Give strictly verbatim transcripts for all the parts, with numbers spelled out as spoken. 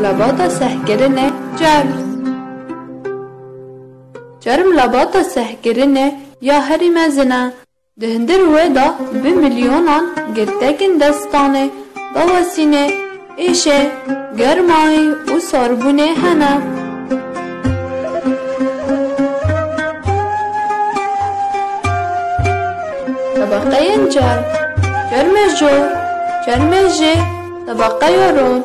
Lebata sehkirinê çerm. Çerm lebata sehkirinê ya herî mezin e. Di hundir wê de bi milyonan girtekên destanê, dawasînê, êşê, germayî û sarbûnê hene. Tebeqeyên çerm: çermê jor, çermê jêr, tebeqeya ron.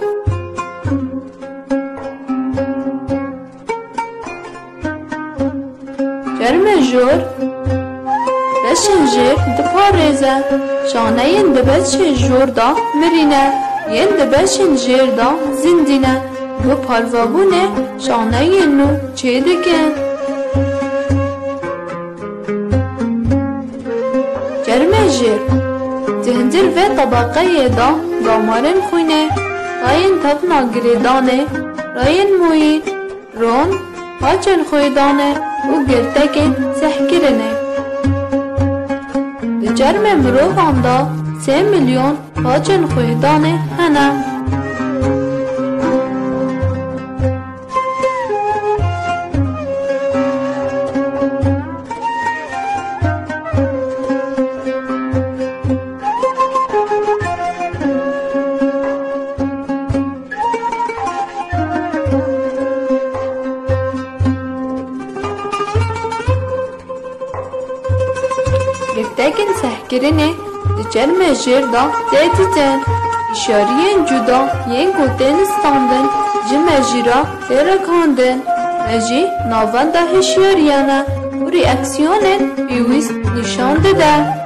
Çermê jor beşên jêr diparêze. Şaneyên di beşê jor de mirîne, yên di beşên jêr de zindî ne. Bi parvebûnê şaneyên nû çêdikin. Çermê jêr: di hundir vê tebeqeyê de damarên xwînê, rayên tevna girêdanê, rayên moyî, ron, paçên xwêdanê û girtekên sehkirinê. Di çermê mirovan de sê milyon paçên xwêdanê hene. Girtekên sehkirinê di çermê jêr de tê dîtin. Hişyariyên cuda yên ku tên standin ji mejî re tê ragihandin. Mejî navenda hişyariyan e û reaksiyonên pêwîst nîşan dide.